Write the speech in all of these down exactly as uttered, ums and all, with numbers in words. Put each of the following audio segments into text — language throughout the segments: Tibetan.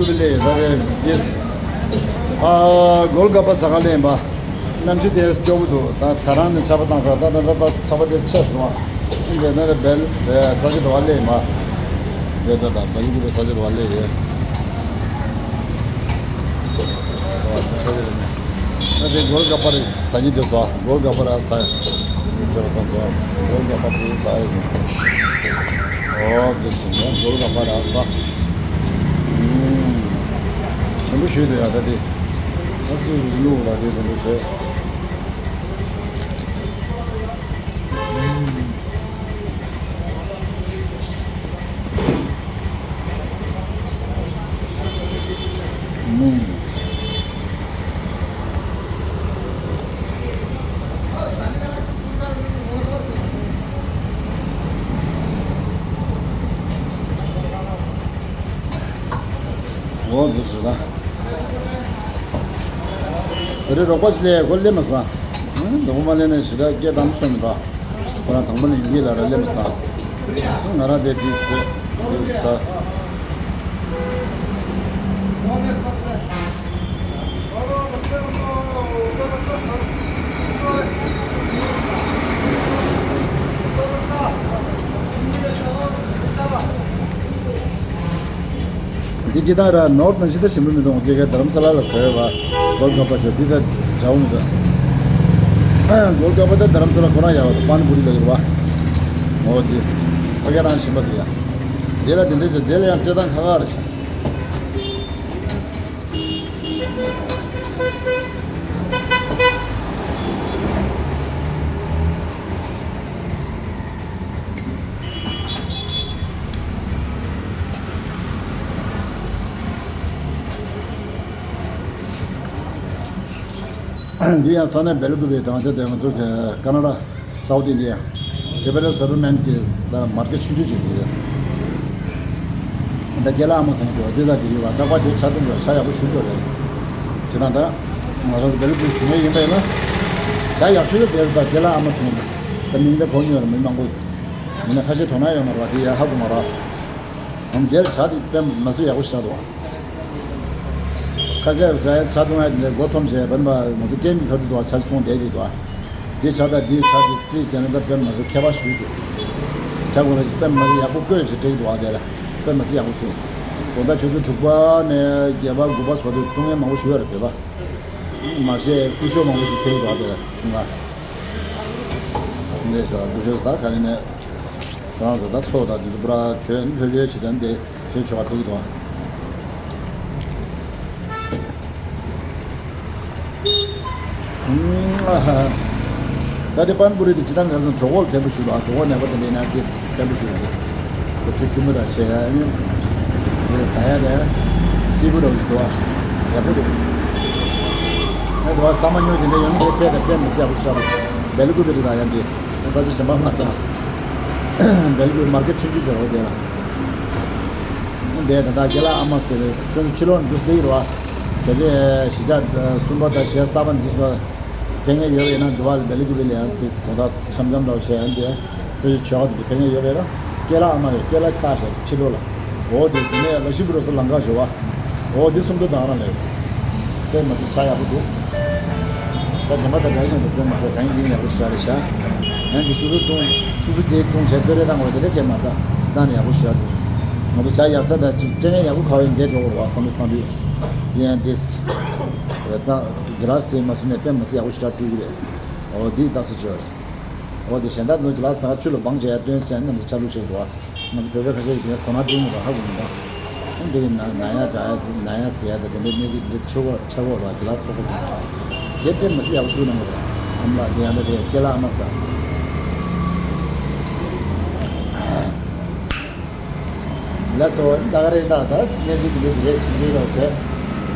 ལས་ད་རེད་ཡེས། ཨ་གོལ་ག་པ་ཟ་ག་ལེན་པ། གནམ་གཤིས་དེ་སྐྱོ་པོ་འདུག་ད་ད་རང་ནས་ཆར་པ་བཏང་ས་ད་ད་ད་ད་ཆར་པ་དེ་ཆད་སོང་བ། འདི་ནས་བེལ་ས་ཆ་དུ་བ་ལེན་པ། འདི་ད་ད་བེལ་གི་ས་ཆ་དུ་བ་ལེན་ཡོད། ཨ་དེ་གོལ་ག་པ་རེད། ས་ཆ་དེ་ས་གོལ་ག་པ་ར་ས། ཨོ་དེ་བཞིན་གོལ་ག་པ་ར་ས། ཞིམ་པོ་ཞུས་འདུག་ཡ་ད་དེ། ཨ་སུ་སུ་ལུག་ལ་དེ་དེ་འདྲ་བྱས། འོ་འདུག་ཟེར་ད། དེ་རིང་རོགས་པ་ཞིག་ལས་ཁོ་སླེབས་མ་སོང་། ཨང་། རོགས་པ་མ་སླེབས་ནས་ཞེ་དྲག་སྐད་བཏང་ཆོག་མི་འདུག་ཁོ་རང་དང་པོ་ནས་ཡོང་གི་ལ་ར་སླེབས་མ་སོང་། ང་རང་དེ་དུས་ཟེར་དུས་ཟེར། འདི་ཅི་ད་ར་ནོར་ནང་ཞིག་ད་ཞིམ་པོ་མི་འདུག་ཁྱེད་ཀྱི་རྡ་རམ་ས་ལ་ལ་ཟེར་བ། གོལ་ག་པ་ཆོ་འདི་ད་འདྲ་བོ་མི་འདུག་གོལ་ག་པ་ད་རྡ་རམ་ས་ལ་ཁོ་རང་ཡག་པ་འདུག་པན་པུ་རི་ལ་ཡོད་བ། འོ་འདི་ཕ་གི་རང་ཞིམ་པ་འདུག་ཡ། འདི་ལ་འདི་འདྲ་ཞིག་འདི་ལ་ཡང་སྤྲད་སྟངས་ཁག་ཁག་རེད་ཤག་འདི་ཡང་ས་གནས་སྦེལ་ཀོབ་པའི་དང་ཆ་དེ་ང་ཚོ་གི་ཀ་ན་ཌ། སའུ་ཐི་ཨིན་ཌི་ཡ། ཇེ་པ་ན་སེ་ཊལ་མེན་ཊི་གི་ད་མར་ཀེཊ་ཆུང་ཆུང་ཅིག་འདུག་རེད། ད་རྒན་ལགས་ཨ་མ་ཟེར་མཁན་ཅིག་འདི་ད་འདི་ཡོད་པ། རྟག་པར་འདི་ཆ་མཐུན་འདུག་ཆ་ཡག་པོ་ཞེ་པོ་ཅིག་རེད། ཇི་ལྟར་ད་ང་རང་ཚོ་སྦེལ་ཀོབ་བཞུགས་མཁན་ཡིན་པ་ཡིན་ན། ཆ་ཡག་ཤོས་དེ་འདི་རེད། ད་རྒན་ལགས་ཨ་མ་ཟེར་མཁན་དེ། ད་མིང་དེ་གོ་མྱོང་རེད། མི་མང་པོ་ཡིན་ན་ཁ་ཤས་དོ་སྣང་ཡོད་མ་རེད་པ། དེ་ཡ་ཧ་གོ་མ་རེད། ཨམ་དེར་ཆ་དེ་དཔེ་མ་སྲིད་ཡག་པོ་ཞིག་ཆགས་འདུག་ཁ་ཤས་ཆ་ཡ་ཆ་བཏུང་ཡ་དེ་འདྲའི་མགོ་འཐོམས་བྱས་པ་ཡིན་པ། ང་ཚོ་སྐད་མི་ཁ་ཐུག་འདུག་ཆ་ཞིག་བཏུང་བསྡད་དེ་འདུག་འདི་ཆ་དང་འདི་ཆ་དེ་རྩིས་བྱས་ན་ད་དཔེ་མ་སྲིད་ཁྱད་པར་ཞེ་པོ་འདུག་ཆ་ཁོ་རང་ཞིག་དཔེ་མ་སྲིད་ཡག་པོ་བསྐོས་བྱས་སྤྲད་འདུག་དེ་ལ་དཔེ་མ་སྲིད་ཡག་པོ་བྱུང་། དགོང་དག་ཆུ་ཚོད་དྲུག་པ་ནས་བརྒྱད་པ་དགུ་པ་བར་དུ་བཏུང་མཁན་མང་པོ་ཞིག་ཡོད་རེད་བོད་པ། མ་ཤེས་སྐུ་ཞབས་མང་པོ་ཞིག་ཕེབས་འདུག་དེ་ལ་ང་། འདི་ཟ་འདི་ཟ་ད་ག་རེ་ནས། རང་ཚོ་ད་ཚོགས་དང་དེ་ཚོ་པུ་ར་བྱོས་ལྷོད་ལྷོད་བྱེད་དང་དེ་བཟོས་ཆོག་པ་ཕེབས་ཀྱི་འདུག་ཨ་ཧ། ད་དེ་པན་པུ་རི་དེ་ཇི་ལྟར་གར་སོང་། གྲོད་ཁོག་ལ་ཕན་པོ་ཞིག་འདུག་གྲོད་ཁོག་ནད་པ་དེ་འདྲ་ཡིན་ན་དེ་ཕན་པོ་ཞིག་འདུག་གོ་ཆུ་ཁྱུར་མིད་ར་བྱས་ཡ་ཡིན། དེ་ཟ་ཡ་དེ་སིལ་བུ་འདྲ་བོ་ཞིག་འདུག་ཡག་པོ་འདུག་ཨ་དེ་བ་ཟ་མ་མྱོང་དེ་འདྲ་ཡོང་ན་དེ་དཔེ་དང་དཔེ་མི་སྲིད་ཡག་པོ་ཞིག་འདུག་སྦེལ་ཀོབ་དེ་རེད། ད་ཡང་དེ་ས་ཆ་གཞན་པ་མ་རེད། ད་སྦེལ་ཀོབ་མར་ཀེཊ་ཆུང་ཆུང་ཅིག་རེད་དེ་ལ། འདས་ད་ལྟ་རྒན་ལགས་ཨ་མ་ཟེར་བའི་ཁྱོད་ཚོ་ཕྱི་ལོགས་འདུག་སླེབས་རོགས། གལ་སྲིད་གཞིས་ཆགས་གསུམ་པ་དང་གཞིས་ཆགས་གསར་པ་འདུག་པ་ཕེབས་མཁན་ཡོད་པ་ཡིན་ན། འདི་བ་ལ་སྦེལ་ཀོབ་ལ་ཡང་དེ་དགོང་དག་འཆམ་འཆམ་འདྲ་བོ་བྱས་ཡང་དེ་ས་གཞི་ཆོལ་ཁ་དེ་ཕེབས་མཁན་ཡོད་པ་ཡིན་ན། རྒན་ལགས་ཨ་མ་ཡོད། རྒན་ལགས་ལྟ་ཤག་ཕྱི་ལོགས་ལ། འོ་དེ་དེ་ནས་ལ་ཤི་བུ་རོ་སི་ལང་ཀ་ཞོ་བ། འོ་དེ་གསུམ་དུ་དང་རང་ལས། དཔེ་མ་སྲིད་ཆ་ཡག་པོ་འདུག་ཤ་ཆེན་པོ་དང་འདྲ་མི་འདུག་དཔེ་མ་སྲིད་གང་ཡིན་དེ་ཡག་པོ་ཞེ་དྲག་རེད་ཤག་ཡང་དེ་སོ་སོ་བཏུང་། སོ་སོ་དེ་བཏུང་བྱས་ལྟོས་རེ་བཏང་བ་དེ་འདྲ་ཁྱད་མ་འདུག་སྤྱིར་བཏང་ནས་ཡག་པོ་ཞེ་དྲག་འདུག་ང་ཚོ་ཆ་ཡག་ས་དང་ཅིག་སྤྲད་མཁན་ཡག་པོ་ག་བ་ཡིན་དེ་འགྲོ་དགོས་རེད་བ་བསམ་བློ་བཏང་དུས། དེ་ཡང་དེ་རེད་ཙང་གི་ལ་སི་དེ་མ་བཟོས་ནས་དཔེ་མ་སྲིད་ཡག་པོ་ཞེ་དྲག་སྤྲོད་ཀྱི་རེད། འོ་དེ་ལྟ་སུ་བྱས་པ་རེད། འོ་དེ་གཞན་དག་ཚོ་གི་ལ་སི་ད་ཆུ་ལ་སྦངས་བྱས་ཡར་བཏོན་བྱས་ནམ་ཟེར་ཆ་ལུགས་ཤིག་འདུག་བ། ང་ཚོ་བོད་པའི་ཁ་ཤས་ཀྱིས་དེ་ནས་དོ་སྣང་སྤྲད་མི་འདུག་ཧ་གོ་མི་འདུག་ཨ་འདི་གི་ན་ན་ཡ་འདྲ་ཡ་ན་ཡ་ཟེར་ཡ་དང་དེ་འདྲའི་གནས་ཚུལ་དེ་འདྲ་ཆེ་བོ་ཆེ་བོ་ལ་གི་ལ་སོགས་པ་སོ་སོ་དེ་དཔེ་མི་སྲིད་ཡག་པོ་བསྐྲུན་གནང་གི་རེད། ཨ་མ་ལགས་དེ་ཡང་ད་དེ་སྐྱེ་ལགས་ཨ་མ་ཟེར། ལགས་སོ། ད་ག་རེ་ད་ད་གནས་ཚུལ་དེ་འདྲ་ཞིག་རེད། ཆུང་ཆུང་རོགས་བྱས།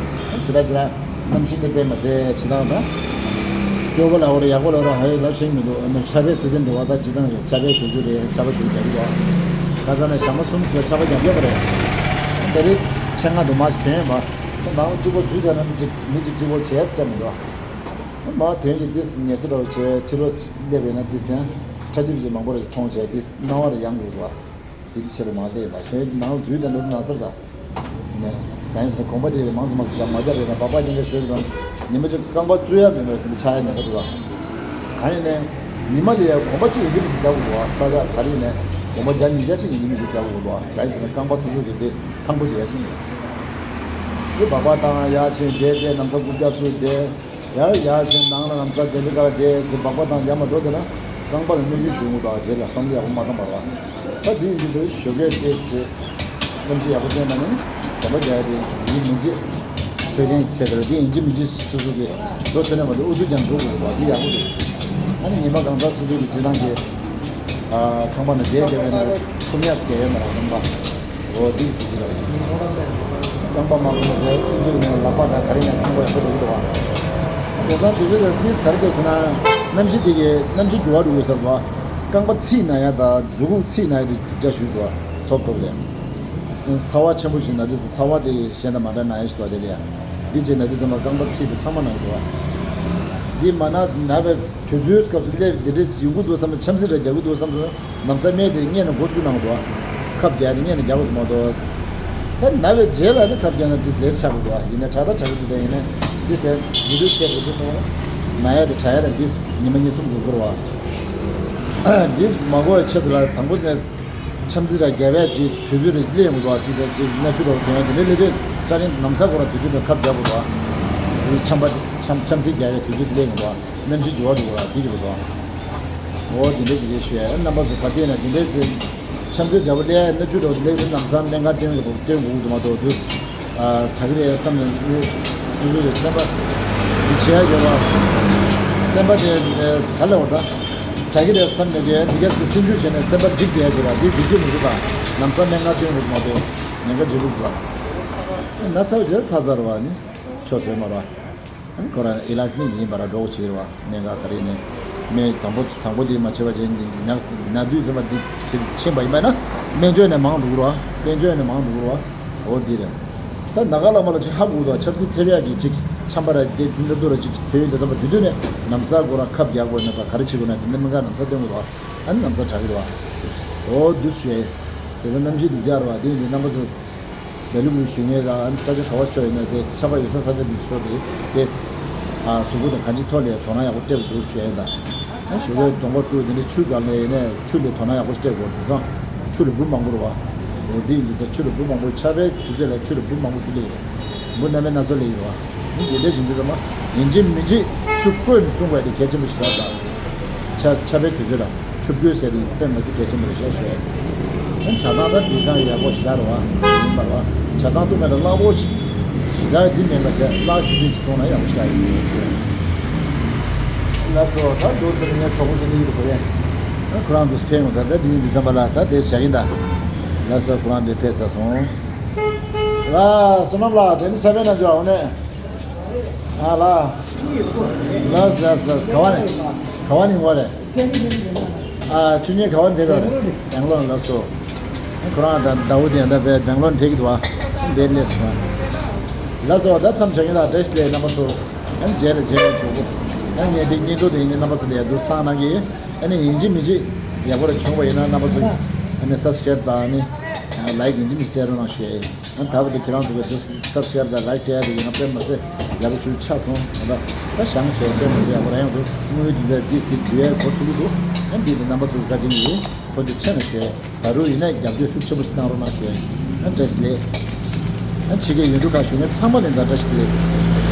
ཆི་ད་ཆི་ད། གནམ་གཤིས་འདི་དཔེ་མ་སྲིད་ཆི་ད་ད། སྐྱོ་པོ་ལ་འོ་རེ་ཡག་པོ་ལ་ར་ཧ་ཡི་ལབ་ཤེས་མི་འདུག་ཨ་ནི་ཆར་པའི་སི་ཛན་འདྲ་བ་ད་སྤྱིར་བཏང་གི་ཆར་པའི་དུས་ཚོད་རེད། ཆར་པ་ཞིག་རྒྱག་གི་འདུག་ཁ་སང་ནས་ཞག་མ་གསུམ་ཙམ་ལ་ཆར་པ་རྒྱག་ཡོད་པ་རེད། ད་རེས་ཆེད་མངགས་དུ་མ་ཞིག་ཐོན་ཡོད་པ། ད་ནང་གཅིག་པོ་འཛུལ་བསྡད་ན་མི་གཅིག་མི་གཅིག་གཅིག་པོ་བྱས་ཟེར་བྱ་མི་འདུག་མ་ཐོན་ཞིག་འདི་ངལ་གསོ་འདྲ་བོ་བྱས་ཕྱི་ལོགས་སླེབས་པས་ན་འདི་སེང་ཁྲ་ཆིབ་ཅིག་མང་པོ་རེ་མཐོང་བྱས་འདི་སྣང་བ་རེ་ཡང་འགྲོ་འདུག་དེ་འདྲ་ཆེ་རུ་མ་སླེབས་པ་ཞེས་ནང་འཛུལ་དེ་འདྲ་ན་སར་ད། ནས་ གང་ཡིན་ཟེར་ན་དགོན་པ་དེ་ལས་མང་ཙམ་མང་ཙམ་རྒྱག་མ་རྒྱག་རེད་ན་སྦག་སྦག་རྒྱག་མཁན་ཤོར་གི་དང་ཉི་མ་གཅིག་རྐང་པ་བཙུགས་ཡག་མེད་པར་དེ་འདྲ་ཆགས་ཡག་ཉེན་ཁ་འདུག་ལ། གང་ཡིན་ནའི་ཉི་མ་ལ་ཡང་གོམ་པ་གཅིག་ཡིན་གཅིག་མིན་གཅིག་རྒྱག་དགོས་འདུག་བ། ས་ཆ་ག་རེ་ཡིན་ནའི་གོམ་པ་བརྒྱ་ཉིས་བརྒྱ་གཅིག་ཡིན་གཅིག་མིན་གཅིག་རྒྱག་དགོས་འདུག་བ། གང་ཡིན་ཟེར་ན་རྐང་པ་ཚོ་ཚོ་གི་དེ་ཐང་པོ་དེ་ཡག་ཤིང་ཡིན། དེ་སྦག་སྦག་བཏང་ཡག་ཕྱིན་བསྡད་བསྡད་ན་ས་རྐུབ་བཀྱག་བཙུགས་བསྡད། ཡར་ཡར་ཕྱིན་ནང་ལ་ལམ་སང་དེ་འདྲ་ག་ལ་བསྡད་ཚེ་སྦག་སྦག་བཏང་ཡར་མར་འགྲོ་བསྡད་ན་རྐང་པ་ལ་གནོད་སྐྱོན་ཞུགས་འོང་འདུག་བ། རྗེས་ལ་བསམ་བློ་ཡག་པོ་མ་བཏང་བར་བ། ད་དེ་ཡིན་དུས་ཞོགས་ཀས་ཏོག་ཙམ་བྱས་གནམ་གཤིས་ཡག་པོ་བསྟན་པ་ན་གོམ་པ་རྒྱག་ཡ་དེ་ཡིན་མིན་གཅིག་འཕྲོད་བསྟེན་ཚད་དེ་ལ་དེ་ཡིན་གཅིག་མིན་གཅིག་སོ་སོ་གི་འགྲོ་ཐུབ་ན་མ་གཏོགས་ཨུ་ཚུགས་ཀྱང་འགྲོ་དགོས་པ་དེ་ཡག་པོ་རེད། ཨ་ནི་ཉི་མ་གང་ཚ་སོ་སོ་གི་སྤྱིར་བཏང་གི་ཨ་ཁང་པ་ན་བསྡད་བསྡད་པ་ཡིན་ན་འཁུམ་ཡག་ཞིག་ག་ཡོད་མ་རེད་རྐང་པ། འོ་དེ་ཡི་ཚིག་ཅིག་རེད། རྐང་པ་མ་འཁུམ་ན་དེ་སོ་སོ་ཡིན་ན་ལག་པ་དང་ག་རེ་ཡིན་ན་འཁུམ་པ་ཡག་པོ་རེད་འདུག་བ། དེང་སང་དུས་ཚོད་དེར་ཏིས་ག་རེ་འདུག་ཟེར་ན་གནམ་གཤིས་དེ་གི་གནམ་གཤིས་འགྱུར་བ་འགྲོ་གི་ཟེར་བ། རྐང་པ་ཚིག་ན་ཡ་དང་མཛུབ་གུ་ཚིག་ན་ཡ་དེ་འདྲ་ཞིག་འདུག་བ། ཐོབ་ཐོབ་རེད། ཚ་བ་ཆེན་པོ་ཞིག་ན་དུས་སུ་ཚ་བ་དེ་གཞན་དང་མ་འདྲ་ན་ཡ་ཞིག་འདུག་བ། དེ་ལས་ཡ་འདི་བྱས་ན་དུས་ཚང་མ་རྐང་པ་ཚིག་དེ་ཚང་མ་ན་གི་འདུག་བ། འདི་མ་ན་ན་བའི་དུས་ཚོད་སྐབས་སུ་སླེབས་འདི་འདྲས་ཡོང་གི་འདུག་བསམ་ན་འཆམ་སེ་རེ་རྒྱག་གི་འདུག་བསམ་སོང་། ན་ཚ་སྨད་དེ་སྔོན་ནས་འགོ་བཙུགས་གནང་འདུག་ཁབ་རྒྱག་དེ་སྔོན་ནས་རྒྱག་དགོས་མ་གཏོགས། ད་ན་བའི་རྗེས་ལ་ནི་ཁབ་རྒྱག་ན་འདི་ལས་ཆགས་དགོས་འདུག་ཡིན་ན་དྲག་ད་དྲག་གི་འདུག་དེ་ཡིན་ན་འདི་ཟེར་རྗེས་ལུས་ཐེབས་དགོས་འདུག་ན་ཡ་དེ་དྲག་ཡ་ལ་འདི་ཉི་མ་གཉིས་གསུམ་འགོར་འགོར་བ། འདི་མ་འགོར་བའི་ཆེད་དུ་ལ་དང་པོ་ནས་འཆམ་རྩིས་ར་རྒྱག་ཡ་ཅིག་དུས་ཚོད་རེ་ཅིག་སླེབས་ཡོང་གི་འདུག་ཅིག་དང་ཅིག་སྣ་ཆུ་ར་ཐོན་ཡ་དེ་འདྲ་སླེབས་དུས་ས་རིང་ནམ་ས་གོ་ར་དུས་ཚོད་དང་ཁབ་རྒྱག་དགོས་འདུག་འཆམ་པ་འཆམ་འཆམ་རྩིས་རྒྱག་ཡ་དུས་ཚོད་སླེབས་ཡོང་གི་འདུག་གནམ་གཤིས་འགྱུར་བ་འགྲོ་གི་ར་འདི་གི་རེད་འདུག་འོ་དེ་འདྲ་ཞིག་རེད་ཞུ་ཡ། རྣམ་པ་ཚོ་ད་ལྟའི་ན་དེ་འདྲ་ཞིག་འཆམ་ཚད་འདྲ་པོ་ལས་སྣ་ཆུ་འདྲ་པོ་ལས་ནམ་སང་སྨན་ཁང་སྟོན་དགོས་སྟོན་དགོས་ཀྱི་མ་གཏོགས་དུས་དྲག་གི་རེད་བསམ་ནས་སོ་སོ་ཡི་སེམས་པ་འདི་བྱས་ཡོད་པ། སེམས་པ་དེ་ག་ལ་བར་ད་དྲག་གི་རེད་བསམ་ནས་དེ་འདི་གས་ཀྱི་སེམས་ཤུགས་བྱས་ནས་སེམས་པ་འགྲིག་བསྡད་ཡོད་པ་འདི་འགྲིག་རྒྱུ་མི་འདུག་པ། ནམ་སང་སྨན་ཁང་སྟོན་དགོས་ཀྱི་མ་གཏོགས་ཉེན་ཁ་ཆེ་པོ་འདུག་པ། ན་ཚ་བ་རྗེས་ཚ་ཚ་རུ་བ་ནི་ཆོག་ཟེར་མ་རུ་བ། ཁོ་རང་ཨི་ལཱཇ་ནི་ཡིན་པ་ར་འགྲོ་བྱེད་རེད་བ། གནད་འགག་ག་རེ་ནས་སྨན་དང་པོ་དང་པོ་དེ་མ་བྱས་པ་ཅན་གྱི་ནག་ན་དུས་ཙམ་པ་འདི་ཕྱིན་པ་ཡིན་པ་ན་དཔལ་འབྱོར་ནས་མང་འགྲོ་གི་རེད་བ། དཔལ་འབྱོར་ནས་མང་འགྲོ་གི་རེད་བ། འོ་འདི་རེད། ད་ནཱ་ག་བླ་མ་ལ་ཅིག་ཧ་གོ་དང་ཆབ་སྲིད་ཐེབས་ཡག་གི་ཅིག་འཆམ་པ་ར་རྒྱལ་འདི་འདྲ་འདུག་ར་ཅིག་དེ་ཡོད་དེ་ཙམ་པ་དུས་དུས་ནས་ནམ་ས་གོ་ར་ཁབ་རྒྱག་དགོས་ན་པ་ག་རེ་བྱེད་དགོས་ན་དེ་ནས་སྨན་ཁང་ནམ་ས་སྟོན་དགོས་རེད་བ། ཨ་ནི་ནམ་ས་དྲག་གི་རེད་བ། འོ་འདུག་ཞེས། དེ་ཚོ་གནམ་གཤིས་སྡུག་ཅག་རེད་བ། དེ་ཡིན་དུས་རྣམ་པ་ཚོ། བེ་ལུ་གུ་ཞུ་མཁན་དང་ཨ་ནི་ས་ཆ་ག་བ་ཕྱོགས་ཡིན་ན་དེ་ཆར་པ་ཡོད་ས་ས་ཆ་འདི་ཚོ་ཕྱོགས་དེ་དེ་ཨ་གཟུགས་པོ་དང་གང་ཅིའི་ཐོག་ལས་དོ་སྣང་ཡག་པོ་སྤྲད་དགོས་འདུག་ཞུ་ཡ་ཡིན་ད། ཨ་ཞོགས་པའི་སྡོང་པོ་བཀྲུས་དེ་འདྲ་ཆུ་སྒང་ལས་ཡིན་ནས་ཆུ་ལས་དོ་སྣང་ཡག་པོ་སྤྲད་དགོས་འདུག་ད་ཆུ་ལ་འབུ་མང་པོ་རེད་བ། འོ་འདི་ཡིན་དུས་ཚོ་ཆུ་ལ་འབུ་མང་པོ་ཆར་པའི་དུས་ཚོད་ལ་ཆུ་ལ་འབུ་མང་པོ་ཞིག་སླེབས་ཡོད། འབུ་སྣ་མིན་སྣ་ཚོགས་སླེབས་ཡོད་བ། འདི་འདྲ་བཞིན་དུ་ད་མ་ཡིན་གཅིག་མིན་གཅིག་ཆུ་བསྐོལ་ནས་བཏུང་བ་དེ་གལ་ཆེན་པོ་ཞིག་རེད་ད། ཆར་ཆར་པའི་དུས་ཚོད་ལ། ཆུ་བསྐོལ་ཟེར་དེ་དཔེ་མི་སྲིད་གལ་ཆེན་པོ་རེད་ཤག་ཞུ་ཡ། ཨ་ནི་ཇ་ཐང་ད་དེ་ཙང་ཡག་པོ་ཞེ་དྲག་རེད་བ། ཡིན་པ་རེད་བ། ཇ་ཐང་བཏུང་མེད་ན་སླ་པོ་ཞེ་དྲག་འདི་མེད་པ་བྱས་སླ་སི་སི་ཞིག་བཏུང་ན་ཡག་པོ་ཞེ་དྲག་ཡིན་ཟེར་ཡ་ཞུ་ཡ། ལགས་སོ། ད་འདུག་ཟེར་ནས་ངས་གྲོགས་པོ་ཚོ་ནི་ཡིད་དུ་གོ་ཡ། ཨ་ཁོ་རང་འདུག་ཕེབས་ཡོང་ད་ལྟ་འདི་ཡིན་དུས་ཙམ་པ་ལ་ད་དེ་བྱ་གིན་ད། ལགས་སོ། ཁོ་རང་འདི་ཕེབས་ཚར་སོང་། ལགས་བསོད་ནམས་ལགས། དེ་ནི་ས་བོན་ན་འཇོག་འོ་ནས། ཨ་ལ། ལགས་ལགས་ལགས། ག་བ་ནས། ག་བ་ནས་ངོ་རེད། ཨ་ཆུ་ཉེ་ག་བ་ནས་ཕེབས་པ་རེད། སྦེང་ལོར། ལགས་སོ། ཁོ་རང་དང་ཟླ་བོ་དེ་ཡང་ད་བས་སྦེང་ལོར་ནས་ཕེབས་ཀྱི་འདུག་བ། འདིར་སླེབས་སོང་། ལགས་སོ། ད་མཚམས་བཞག་གི་ལ་བཀྲ་ཤིས་བདེ་ལེགས་རྣམ་པ་ཚོ། ཡང་རྗེས་ལ་མཇལ་ཡོང་གི་འདུག་ཡང་ངས་འདི་བརྙན་ཐུང་དེ་ཡིན་ནི་རྣམ་པ་ཚོ་ལ་ཡར་འདུག་སེ་བཏང་གནང་གི་ཡིན། ཨ་ནི་ཡིན་གཅིག་མིན་གཅིག་ཡག་པོ་རེ་བྱུང་བ་ཡིན་ན་རྣམ་པ་ཚོ་ཨ་ནི་སབ་སི་ཀེ་རེབ་དང་ཨ་ནི་ལའེག་ཡིན་གཅིག་མིན་གཅིག་སྤྲད་རོགས་གནང་ཞུ་ཡ་ཡིན། ཨ་ནི་ད་བར་དུ་ཁྱེད་རང་ཚོ་གི་འདི་སབ་སི་ཀེ་རེབ་དང་ལའེག་སྤྲད་ཡ་དེ་ཡིན་ན་དཔེ་མི་སྲིད་ཡག་པོ་ཞིག་ཆགས་སོང་། ད་ད་བཞེངས་བྱས་དཔེ་མི་སྲིད་ཡག་པོ་རེད། ཡང་དུ་དངུལ་འདི་འདྲ་འདི་འདི་འཛུལ་ཡ་འགོ་ཚུགས་ཀྱི་འདུག་ཨ་ནི་འདི་དེ་རྣམ་པ་ཚོ་གི་བཀའ་དྲིན་ཡིན། ཐུགས་རྗེ་ཆེ་གནང་ཞུ་ཡ་ཡིན། ད་རུང་ཡིན་ན་རྒྱབ་སྐྱོར་ཤུགས་ཆེན་པོ་ཞིག་གནང་རོགས་གནང་ཞུ་ཡ་ཡིན། ཨ་ནི་བཀྲ་ཤིས་བདེ་ལེགས། ཨ་ཕྱི་རྒྱལ་ཡུལ་གྲུ་ཁག་བཞུགས་མཁན་ཚང་མ་ལ་ཡིན་ད་བཀྲ་ཤིས་བདེ་ལེགས།